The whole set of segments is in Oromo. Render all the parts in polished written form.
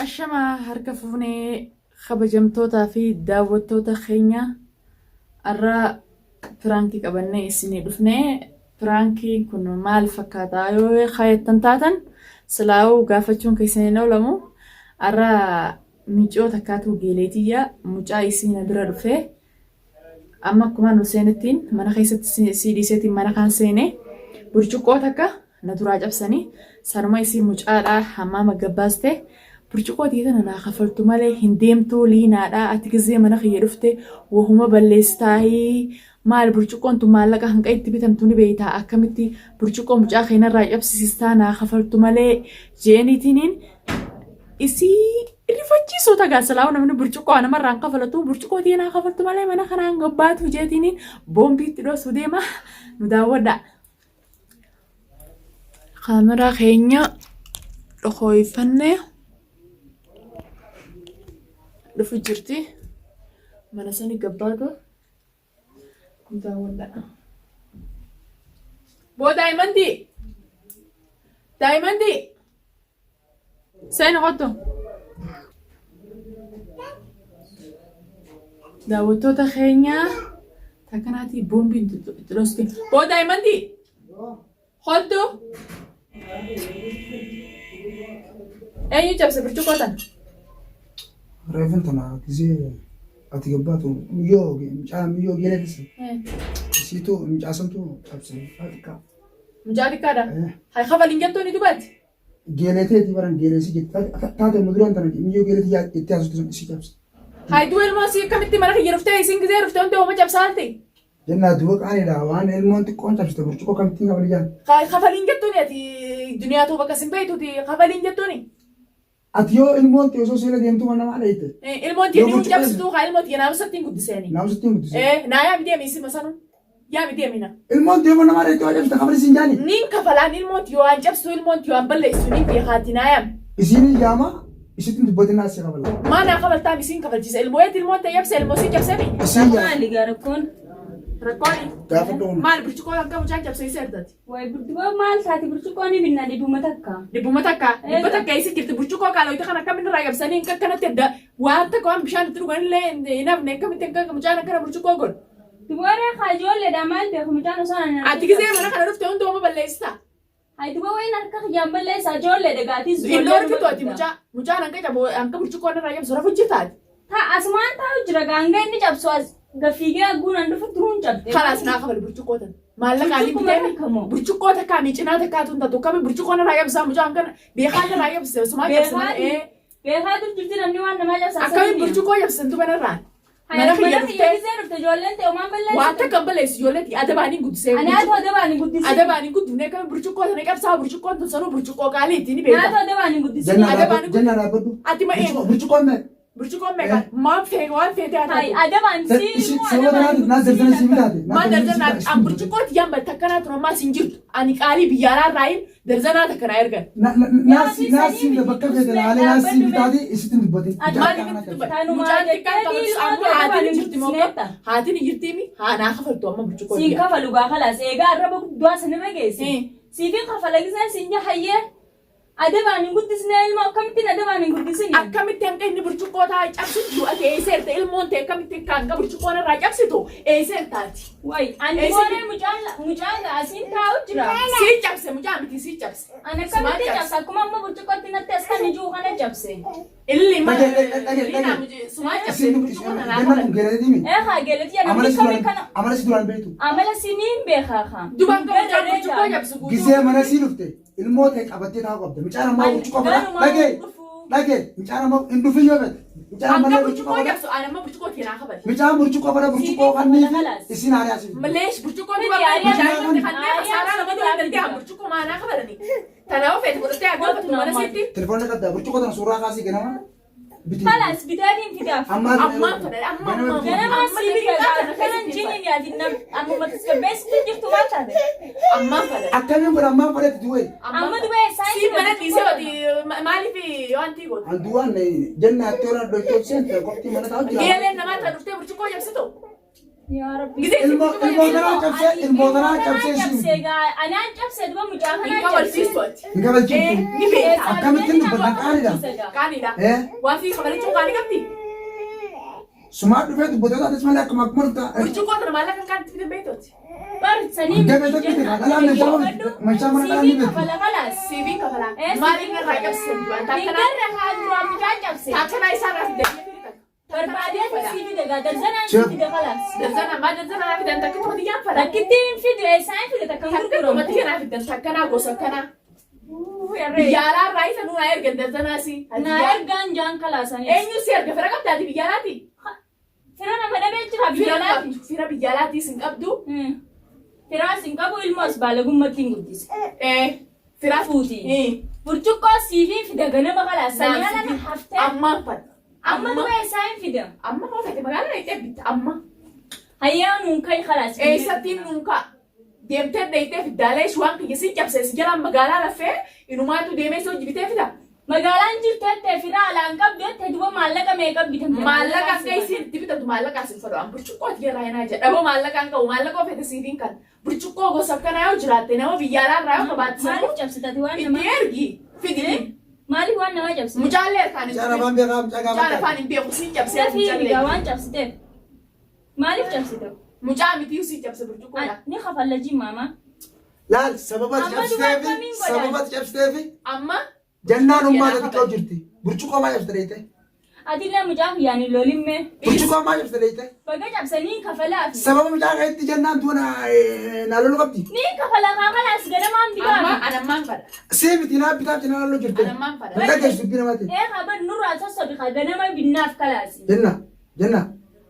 Ashamaa harka fuunee kabajamtootaa fi daawwattoota keenya, har'a piraankii qabannee isinii dhufne. Piraankiin kun maal fakkaataa yoo kaayattan taatan silaa'uu gaafachuun keessan hin oolamu. Har'a micoo takkaatu geeleetiyya mucaa isii na bira dhufee amma akkuma nu seenettiin mana keessatti sii dhiiseetiin mana kaan seene burcuqqoo takka na duraa cabsanii, sanuma isii mucaadhaa hammaama gabbaaste, burcuqqoo tiyya tana naa kafaltu malee hin deemtuu liinaadhaa, ati gizee mana kiyya dhufte wahuma balleessitaayii maal, burcuqqoon tun maallaqa hanqa itti bitamtu ni beeytaa, akkamitti burcuqqoo mucaa keenarraa cabsisistaa, naa kafaltu malee jeeniitiniin isii rifachiisuu tagaa silaa namni burcuqqoo namarraa hin kafalatu, burcuqqoo tiyya naa kafaltu malee mana kanaan gabbaatu jeetiniin boombiitti dhoosuu deema. Nu daawwadhaa. Kaameraa keenya dhokooyfannee dhufu jirti. Mana sani gabbaatu nu daawwadhaa. Boo daa'imandii! Daa'imandii! Seeni kottu. Daawwattoota keenya takkanaatii boombiin itti dhosti. Boo daa'imandii! Kottu. Eenyu cabse burcuqqoo tana? Reefun tana gisee ati gabbaatu miyyoo mucaa miyyoo geela keessa isiitu mucaa santu cabse xiqqaa. Mucaa xiqqaadha. Hay kafalin jettuu ni dubaati. Geeleteeti baran geeleesii jetti taate muduraan tana miyyoo geeletii jettee haasofte sun isii cabse. Hay du'a ilmoo sii akkamitti mana kiyya dhuftee isiin gizee dhufte hundi hooma cabsaalti. Jennaa du'a qaaniidha waan ilmoon xiqqoon cabsite burcuqqoo kamittiin kafali jaan. Kafaliin jettuuni ati duniyaa tuu bakka sin beektuuti kafaliin jettuuni. Ati yoo ilmoon tee osoo seera deemtuu mana namaa dheeyte. Ilmoon tiyya ni cabsituu kaa ilmoo tiyya naamusa ittiin guddisee ani. Naamusa ittiin guddisee. Naa yaami deemi isima sanuu. Yaami deemi na. Ilmoon tee mana namaa dheeyte waa cabsite kafali siin jaani. Nin kafalaan ilmoon tiyya waan cabsitu, ilmoon tiyya waan balleessitu nin beekaati, naa yaami. Isiin yaama isitti hin dubbatin naa si kafala. Maa naa kafaltaam isiin kafalchiisa ilmooyeeti ilmoon tee cabse ilmoo sii cabsemi. Isiin yaama. Maali gaa rakkoon? Rakkooni. Gaafadhu kun. Maal burcuqqoo kan mucaan cabse isa ertati. Wayi burcuqqoo maal taati, burcuqqoo ni binna 100. 100, 100 eessa jirti burcuqqoo qaaloyte kan akkamiin irraa cabsanii hin akkanatti adda waan takka waan bishaan itti dhugan illee hin hafne, akkamitti akka mucaan akkana burcuqqoo godhu. Dubaree kaa ijoolleedha maal beeku mucaan osoo ani Ati gisee mana kana dhufte hundi hooma balleessita. Hayi duba wayin harka kiyyaan balleessa, ijoolleedha gaatis. Hin dhorkitu ati mucaa mucaan hanqa cabu hanqa burcuqqoo irraa cabsu rafu jirtaati. Ta asumaan taa'u jira gaanga inni cabsu as gafiigee agguun an dhufu turuun cabxe. Kalaas naa kafali burcuqqoo tana. Maallaqa ani Burcuqqoo bitee takka moo? Burcuqqoo takkaa miicinaa takkaa tun taatu kami burcuqqoo narraa cabsaa mucaan kana beekaa narraa cabse sumaa cabse malee. Beekaa dur jirti namni waan namaa cabsa. Akkamiin burcuqqoo cabsan duba narraan? Mana kiyya dhuftee gisee dhufte ijoolleen ta'e homaan balleessu. Waan takka hin balleessu ijoolleetti adabaaniin guddisee. Ani haatu adabaan hin guddisin. Adabaaniin guddifnee akkamiin burcuqqoo sana cabsaa, burcuqqoon tun sanuu burcuqqoo qaalii ittiin ni beekta. Nyaata adabaan hin guddisin. Jennaa Adabaan dhaabbadhu. Jennaa dhaabbadhu. Ati ma eenyu? Burcuqqoon meeqa? Burcuqqoon meeqa? Maan fee waan feetee haa Hayi taatu. adabaan si immoo Sababa adabaan kanaatiif naa zarzana sii bitaate. Maa darzanaa an burcuqqoo tiyyaan batte akkanaa tun ammaas hin jirtu. Ani qaalii biyya alaa irraayin darzanaa takka naa ergan. Naasii bakka feete laalee naasii bitaate isitti hin dubbatin. Ati Maaliif itti dubbata? Kanumaa Mucaan xiqqaan jettee kafaltu ilmoo amma ta'e haatiin adabaan hin hin jirti moo guddisneetta. haatiin hin jirtiimi haa naa kafaltu amma burcuqqoo Siin tiyya. kafalu gaa kalaas eegaa arraba guddaa sanirra geesse. Siifin kafala giseen siin jahayyee adabaan hin guddisnee ilmoo akkamittiin adabaan hin guddisini. Akkamitti hanqa inni burcuqqoo taa'e cabsu jiru ati eesseerte, ilmoon ta'e akkamitti akka hanqa burcuqqoon irraa cabsitu eesseertaati. Wayi ani Eessa booree mucaan mucaan asiin taa'u jira. Sii cabse mucaa miti sii cabse. Ani akkamitti cabse, akkuma amma burcuqqootti natti as kan ijuu kana cabse. Illi ma Dhage, dhage, dhage, liinaa dhage. sumaa cabse Isiin burcuqqoo tanaa jennaan kun kafalti. geeleetii mi? Ee haa geeleti yaa Amala namni si kamii duraan kana amala si duraan beektu. Amala siniin beekaa kaa. Duba akka mucaan burcuqqoo cabsu guutuu. Gisee mana sii dhufte ilmoo ta'e qabattee taa'uu qabda. Mucaan ammaa Ani burcuqqoo fedha. galumaa Dhagee hin dhufu. dhagee mucaan ammaa hin dhufin yoo fedhe. Mucaan Hanqa ammallee burcuqqoo burcuqqoo fedha. cabsu ani amma burcuqqoo teenaa kafalti. Mucaan burcuqqoo fedha, burcuqqoo Siifin kannii kafala kalaas. fi isin haadha asii. Maleesh burcuqqoo duba Miti, ari'aa mucaan Burcuqqoo kanneen kasaaraa nama dura danda'an burcuqqoo maanaa kafalanii. Tanaaf feete fudhattee haa gaafatu mana sitti. Telefoonni qabda burcuqqoo tana suuraa kaasii ganama biti. Kalaas bitaatiin fidaaf. Ammaa Ammaan fedha amma Ganama amma. biti. Ganama Amma sii daqiiqaa fida tana kanan keessatti jiniin yaadin nam ammuma tasgabbeessitti jirtu maal taate? Ammaan fedha. Akkamiin kun ammaan fedhatti du'e? Amma duba eessaa Siin mana dhiisee ati maaliif wanti gootu? An du'aan jenna atti warra dhoytoo seente qofti mana taa'u jira. Geeleen namaa ta dhuftee burcuqqoo cabsitu. Yaa Rabbi. Gizee Ilmoo tanaa cabsee ilmoo tanaa cabsee Cabsee si gaa anaan cabsee duba mucaa Hin kanaan cabsee. kabalchiistu ati. hin kabalchiiftu. Ni beekta. Akkamittiin dubbatan qaaliidha. Qaaniidha. Eh? Waan fi kabalachuun qaanii qabdi. Sumaa dhufee dubbatee taates malee akkuma akkuma dhufta. Burcuqqoo tana maallaqa kan qaanitti fidan beektooti. Bar sanii Gabee tokko itti dhalaan meeshaa mana dhalaan ni beekti. kafala kalaas. Siiviin kafalaa. Eh, Maaliif irraa cabsisan du'an? Hin Taakkanaa garra haa duraan mucaa cabse. taakkanaa isaa irraa fidan. Barbaadee sii fide gaa darzanaan sii fide kalaas. Darzana maa darzana naa fidan takka tokko tiyyaan fada. Takkittiin hin fidu eessaan hin fide takka hin Takka gurguramu. tokko tiyya naa fidan takkanaa gosa akkanaa. Yarree. Biyya alaa irraa isa nuu naa ergan darzanaa si. Na ergaan jaan kalaasanii. Eenyu si erga fira qabdaati biyya alaati? Fira nama dhabee jira biyya Fira alaati. qabdu. Fira biyya alaatiis hin qabdu. Firaas hin qabu ilmoos baalagummatti hin guddise. Eh, fira Fuuti. Eh. Burcuqqoo siifii fida ganama kalaas. Sanii ala haftee. Ammaan fadha. Amma duba eessaa hin fida? Amma koo fete magaalaa dhaqxee bitta amma. Hayyaa nuun kai kalaas. Eessattiin nuun ka'a. Deemtee dhaqxee fiddaalee ishee waan kiyya si cabsee si jalaan magaalaa lafee inumaatu deemee si hojii bitee fida. Magaalaan jirtu ettee fira alaan qabdu ettee duba maallaqa meeqa bitamte? Maallaqa akka isiin itti bitatu maallaqa asin fadhu. An burcuqqoo ati irraa hinaa jedha. Dhaboo maallaqa hin qabu maallaqa ofeete siifiin kan. Burcuqqoo gosa akkanaa yoo jiraatte nama biyya alaa irraa yoo qabaatte Maaliif cabsitati waan itti namaa? ergi fidi. Maaliif waan namaa cabsite? Mucaallee harkaan hin Mucaan afaan beekaa mucaa Mucaan gaafa. afaan hin beeku siin cabsee Dafii mucaallee. egaa waan cabsiteef. Maaliif cabsite? Mucaa miti siin cabse burcuqqoodha. Ni kafallajii maamaa. Laal sababa Amma cabsiteefi dubartoonni godhan. sababa cabsiteefi Amma jannaan ummaata xiqqoo jirti. Burcuqqoo maa cabsite dheeyte? Atillee mucaa kiyyaan hin lolimme. Burcuqqoo maa cabsite dheeyte? Baga cabsanii kafalaafi. Sababa mucaa keetti jannaan tuuna naa loluu qabdi. Ni kafala kaa kalaas ganamaan amma bitaa. anammaan fadha. See miti naa bitaaf jennaan loluu jirti. Anammaan fadha. Hin dhageessu dubbii namaati. Ee kaban nurraa sossobi kaa ganama binnaaf kalaasi. Jenna jenna.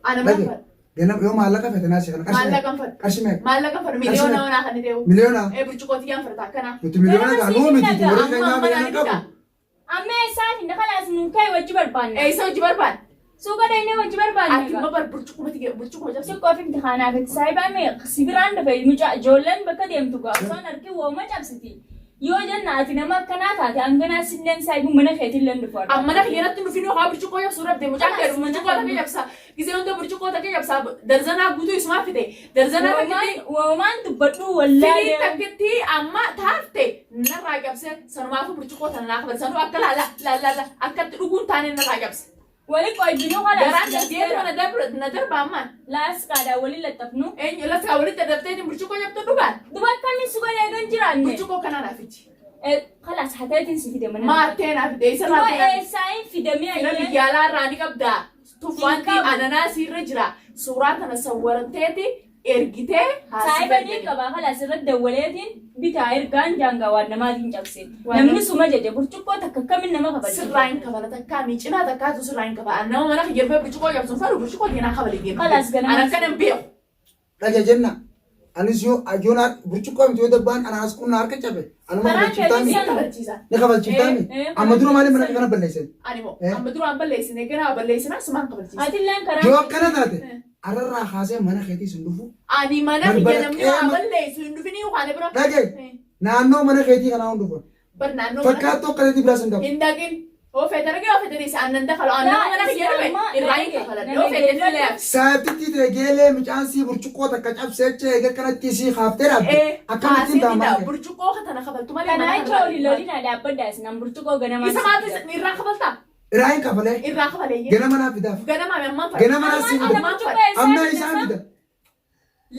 Anammaan Dhage. fadha. Ganama yoo maallaqa fete naa si kana qarshii Maallaqa meeqa? fadha. Qarshii meeqa? Maallaqa fadha miliyoona onaa kan ta'u. Miliyoona. Ee burcuqqoo tiyyaan fadhata akkanaa. Nuti miliyoona Ganama kaa nuu miti siif warri Amma keenyaa amma miliyoona naan qabu. bitaa. Amma eessaa finna kalaas nuun ka'e wajji barbaanna. Eessa hojii barbaad? Suuqa dhaynee wajji barbaanna. Ati immoo bar burcuqqoo tiyya burcuqqoo cabse. Xiqqoof imtixaanaaf itti saayibaa mee si biraan dhufe mucaa ijoolleen bakka deemtu gaa osoo hin argin wooma cabsiti. Yoo jenna ati nama akkanaa taate hanganaa silleen saayibuu mana keetillee dhufu arga. Amma na kiyyanatti nufi nuu haa burcuqqoo cabsuu dhabde mucaan keedu burcuqqoo takka cabsa. Gisee hunda burcuqqoo takka cabsa darzanaa guutuu isumaa fide. Darzanaa takkitti Woomaan dubbadhu firii wallaalee. takkitti amma taafte narraa cabse sanumaafuu burcuqqoo tana naa qabate sanuu akka laala laala akkatti dhuguun taane narraa cabse. Wali qoybinuu Garaan kalaas. darbeetuma na darba na darba ammaan. Laaskaadhaan wali laxxafnu. Eenyu laskaa walitti dadhabteetiin burcuqqoo cabdu dhugaan. Duba akkamii suuqa eegan jiraanne. Burcuqqoo kanaa naa fidi. Kalaas hateetiin si fide mana. Maattee naa fide isa Duba maattee naa fide. eessaa hin fidamee Fira ayyee. biyya alaa irraa ni qabdaa. Tuffaanti Hin qabu. ananaasii irra jira. Suuraa tana sawwaratteeti ergitee Saayiba ni qaba kalaas irratti dawwaleetiin bitaa ergaan jaangaa waan namaatiin cabse. Waan Namni nama- suma jeje burcuqqoo takka akkamiin nama kabaja. Sirraa hin kabala takkaa miicinaa takkaatu sirraa hin kabala. Nama mana kiyyarfee burcuqqoo cabsuun fadhu burcuqqoo keenaa kabale deema. Kalaas ganama. Ana akkana hin beeku. Dhage jenna. Anis yoo ajoonaa burcuqqoo miti yoo dabbaan ana as qunnaa harka cabe anuma Karaa kabalchiiftaami. Ni kabalchiisa. Ni kabalchiiftaami. Eh, eh, Amma dura maaliif mana kana balleessan? Ani moo Eh. amma duraan balleessine ganaa balleessinaa sumaan kabalchiisa. Atilleen karaa. Yoo akkana taate ararraa kaasee mana keetii sun dhufu Ani mana kiyya Balbala namni waa qeema- balleessu hin dhufinii waan bira. dhage naannoo mana keetii kanaa hun dhufu. Bar naannoo mana Fakkaattuu akkasitti biraas hin qabu. hin dhaqin. Yoo feete argee yoo feete dhiise aannan dakalo aannan mana kiyya dhufe irraa hin kafalan. Yoo feete ni leef. Saayibtitti ta'e geelee mucaan sii burcuqqoo takka cabsee jecha eega kanatti sii kaaftee dhaabde. Akkamittiin ta'a mana kee? Burcuqqoo tana kafaltu malee. Kanaa jecha olii lolina dhaabbadhaa isin burcuqqoo ganamaa. Isa maatu irraa kafaltaa? Irraa hin kafalee. Irraa kafalee. Ganama naa fidaaf. Ganama ammaan fadha. Ganama naa sii fida. Ammaan fadha. Ammaa isaan fida.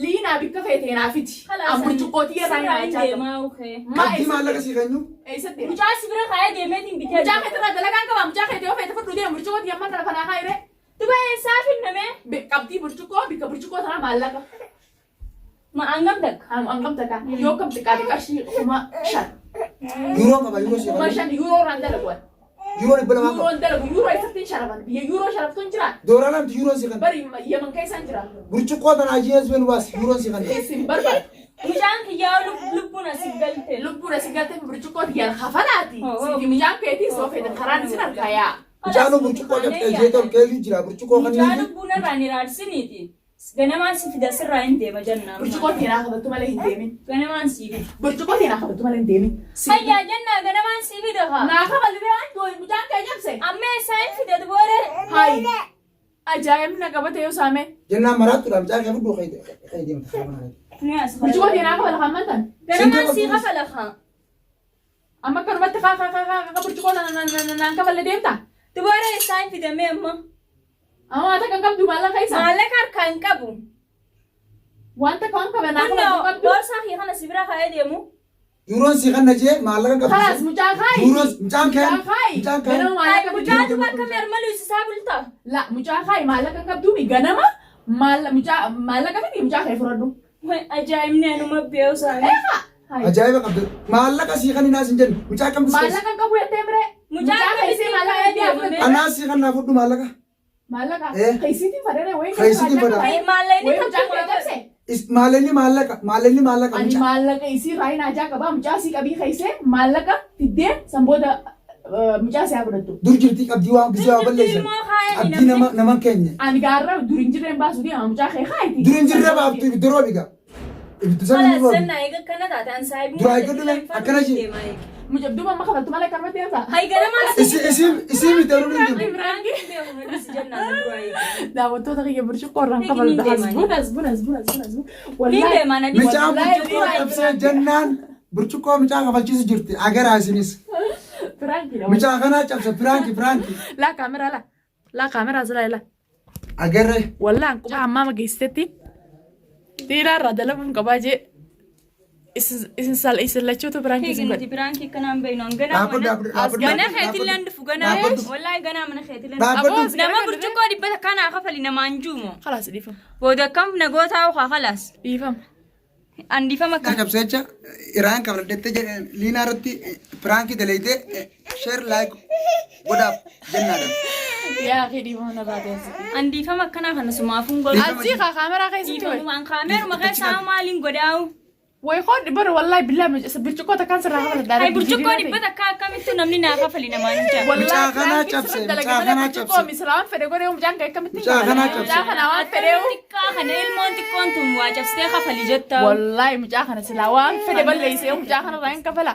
Liinaa bikka feete naa fidi. An burcuqqoo tiyya irraa hin haachaa. deemaa ukee. Qabdii maallaqa sii kennu. Eessatti? Mucaa si bira kaayee deemeetiin bitee. Mucaa keetti irraa dalagaan qaba. Mucaa keetti yoo feete fudhu deemu burcuqqoo tiyya ammaan tana fanaa kaayire. Duba eessaa finname? Qabdii burcuqqoo bikka burcuqqoo tanaa maallaqa. Ma hangam takka? Hangam takka yoo kam xiqqaate qarshii 5,000. Yuuroo qaba yuuroo sii kuma qaba. shan yuuroo irraan dalagu. Yuuroo 200 qaba. Yuuroon dalagu yuuroo eessatti hin sharafan biyya yuuroo sharaftu hin jiraan. Dooraan lamti yuuroon sii kenna. Bari Yaman keessa hin jiraan. Burcuqqoo tana ajjees benu baas yuuroon sii kenna. Isin barbaadu. Mucaan kiyyaa lubbuun asii galte. Lubbuun asii galtee burcuqqoo tiyyaan kafalaati. Oh, oh. Siif mucaan keetii soo feetan karaan isin argaa yaa. Mucaanuu burcuqqoo cabsee jeetoo keeyyuu jira burcuqqoo Mucaa kanneen lubbuun irraa ni raarsiniiti. Ganamaan si fida sirraa hin deema jennaan. Burcuqqoo tiyyaan kafattu malee hin deemin. Ganamaan si fida. Burcuqqoo tiyyaan kafattu malee hin deemin. Hayyaa jennaa ganamaan si fida haa. Naa kafalli waan mucaan kee cabse. Amma eessaa hin fida duboore? Hayi. Ajaa'ibni na qabate yoo saame. Jennaan maraattuudha mucaa kee fudhu kee deemta karaa mana keetii. Ni as Burcuqqoo keenyaa kafala kan mantan. Ganamaan sii kafala kaa. Amma akkanumatti kaa kaa kaa kaa burcuqqoo naan kafalle deemta. Dubara isaan fidamee amma. Amma waan takka hin qabdu maallaqa isa. Maallaqa harkaa hin qabu. Waan takka waan qaban naa Kunoo kafaltu qabdu. boorsaa kee kana si bira kaa'ee deemu. Yuuroon sii kan najee maallaqa qabdu. Kalaas mucaa kaayi. Yuuroon mucaan keen Mucaa kaayi. mucaan keen. Ganama maallaqa Mucaa fiddu. duba akkamii armaluu isaa bulta. La mucaa kaayi maallaqa hin qabduumi ganama mucaa maallaqa fidi mucaa kee fudhadhu. Ajaa'ibni anuma beeku saanii. Eegaa. Ajaa'iba qabdu. Maallaqa sii kan inaas hin jennu. Mucaa qabdu. Maallaqa hin qabu jettee miree. Mucaa keessee maallaqa akkamitti fidee fudhadhu. Anaas sii kan naa fudhu maallaqa. Maallaqa. Eh. Keessiitiin fadhee wayii Keessiitiin fadha. Maallaqni Wayii mucaa kee takkumaa cabse. Maallaqa maallaqa maallaqa maallaqa Ani mucaa. maallaqa isii raayin ajaa qabaa mucaa sii qabii keessee maallaqa fiddee san booda mucaa siyaa fudhattu. Dur jirtii qabdii waan gisee waa Dur jirtii balleessan. ilmoo kaayani Abdii namni. nama nama keenya. Ani gaarra dur hin jirreen baasu deema mucaa kee kaayiti. Dur hin jirre baaftu ibidda roobi gaa. Ibidda sana ni Kalaas roobi. jennaa eega akkana taate an saayibni. Duraa eeggadhu mee akkana ishee. Mucaa duuba amma kafaltu malee akkanumatti deemta. Hay ganamaan Isi isi isi miti aruu hin jiru. Daawwattoota kiyya burcuqqoo irraan Ni kafaltu. deema. Hasbuun hasbuun hasbuun hasbuun hasbuun. Ni Wallaahi. deema na dhiisa. Mucaan Wallaahi burcuqqoo cabsee jennaan burcuqqoo mucaa kafalchiisu jirti. Agaraa isinis. Piraankiidha. Mucaa kanaa cabse piraanki piraanki. Laa kaameraa laa. Laa kaameraa silaa ilaa. Agarre. Wallaan quba hammaama geessitetti dhiiraa irraa dalaguun qabaa jee isin lachuutu piraankii isin godhe. Nuti piraankii akkanaan beeknu ganaa Dhaabbadhu mana dhaabbadhu dhaabbadhu. mana keetillee dhufu ganaa Dhaabbadhu. wallaahi ganaa mana keetillee Dhaabbadhu. Aboo, nama burcuqqoo dhibba takkaa kafali namaan juumo Khalaas dhiifama. booda akkam nagootaa ukaa khalaas Dhiifama. andifama Mucaa cabsee jecha iraan kafaldettee jedhe liinaa irratti piraankii daleeytee share like godhaaf jennaadha. Yaa akhi dhiifama narraa taasise. andifama akkanaa kana sumaafuun godhu Asii kaa kaameraa keessatti wayi. dhiifamumaan kaameeruma keessaa maaliin godhaa'u Wayi koon bara wallaahi billaa burcuqqoo takkaan sirraa kafaladha. hay burcuqqoo dhibba takkaa akkamitti namni naa kafali namaan jaa Mucaa kanaa cabse, mucaa kanaa cabse. Misiraan fedhe godhee mucaan kee akkamitti Mucaa kanaa cabse. Mucaa kana waan fedhee. Xiqqaa kana ilmoon xiqqoon tun waa cabsitee kafali jetta Wallaahi mucaa kana silaa waan fedhe balleessee mucaa kana irraa hin kafala.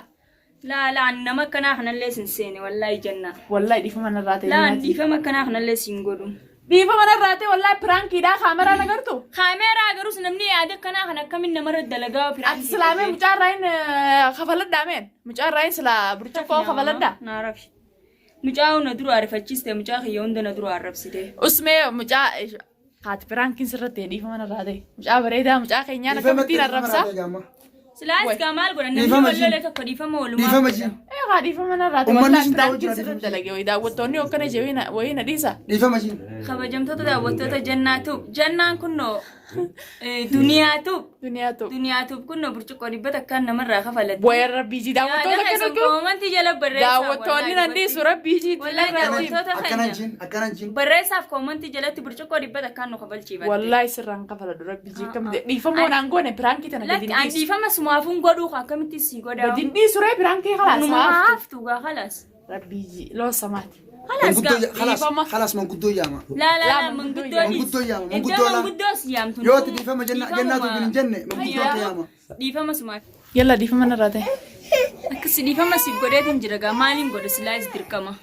laa laa nama akkanaa kanallee sin seene wallaahi jenna Wallaahi dhiifama narraa ta'e. laa dhiifama akkanaa kanallee sin godhu Dhiifama narraa ta'e wallaahi piraankiidhaa kaameraa nagartu. Kaameeraa garuu namni yaada akkanaa kan akkamiin namarra dalagaa Ati silaamee mucaa irraa hin kafaladhaa meen? Mucaa irraa hin silaa burcuqqoo kafaladhaa? Naa rafi. Mucaa na dura arifachiiste mucaa kiyya hunda na dura arrabsite. Usmee mucaa haati piraankiin sirratti dhiifama narraa ta'e. Mucaa bareedaa mucaa keenyaan akkamittiin arrabsaa? Silaas gaa maal godhan namni Dhiifama wal ishii. lolee tokko dhiifama walumaa. Dhiifama ishii. Eegaa dhiifama narraa ta'e. Uummanni Wallaahi isin piraankiin daawwachuu sirratti dalage wayi daawwattoonni hokkana jee wayii na dhiisa. Dhiifama ishii. Kabajamtoota daawwattoota jannaatu jannaan kunnoo duniyaatu Duniyaatu. duniyaatu kunnoo burcuqqoo dhibba takkaan namarraa kafalatti. Wayii rabbii daawwattoota Yaada akkana keessan jiru. koomantii jala barreessaa. Daawwattoonni nan dhiisu rabbii jiiti. Wallaahi daawwattoota Akkana keenya. ishiin akkana ishiin. Barreessaaf koomantii jalatti burcuqqoo dhibba takkaan nu kafalchiifatte. Wallaahi sirraan kafaladhu rabbii jii akkamitti dhiifamoo naan goone piraankii tana gadi Lakki hin an dhiisu. dhiifama sumaafuun godhuu akkamitti si godhaa. Gadi hin dhiisu ree piraankii kalaas Numa haaftu. haftu gaa khalaas. Rabbii jii loo samaati. Khalaas gaa. Khalas Dhiifama. khalas manguddoo yaama. Laa laa laa Laa, manguddoo Manguddoo yaama, dhiis. manguddoo Iddoo laa. manguddoo si yaamtu. Yoo ati dhiifama jennaatu hin jenne manguddoo yaama. Dhiifama sumaaf. Yalla dhiifama narraa ta'e. Akkasi dhiifama siif godheetiin jira gaa maaliin godhe silaayis dirqama.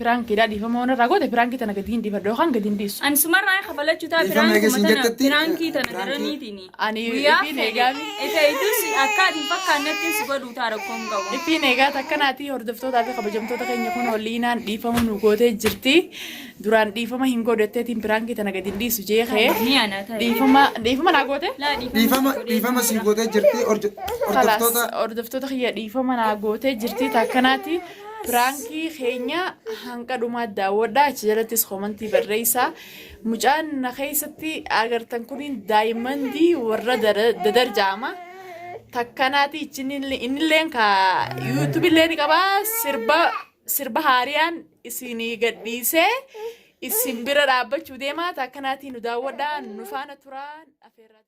Piraankiidha dhiifama waan irraa goote piraankii tana gadi hin dhiifadhu yookaan gadi hin dhiisu. Ani sumarraa kafalachuu taa Dhiifama eega piraankuma siin tana jettetti, piraankii tana piraankii- daraniitiin. Ani Guyyaa ifiin fedhe eegaami. ifeetus akka ati hin fakkaannettiin si godhuu taa rakkoon qabu. Ifiin eegaa takkanaati hordoftootaa fi kabajamtoota keenya kun liinaan dhiifama nu gootee jirti. Duraan dhiifama hin godhatteetiin piraankii tana gadi hin dhiisu jee ka'ee. Ni ana ta'e. Dhiifama dhiifama naa goote? Laa Dhiifama dhiifama sii gootee jirti Kalaas hordoftoota hordoftoota kiyya dhiifama naa gootee jirti takkanaati. Piraankii keenya hanqa dhumaa daawwadha. Achi jalattis koomantii barreessaa. Mucaan na keessatti agartan kun daayimandii warra dadarjaama. Takkanaati innilleen ka yuutuubillee ni qabaa sirba sirba haariyaan isinii gadhiisee isin bira dhaabbachuu deema. Takkanaatii nu daawwadha. Nu faana turaa. Afeerraa.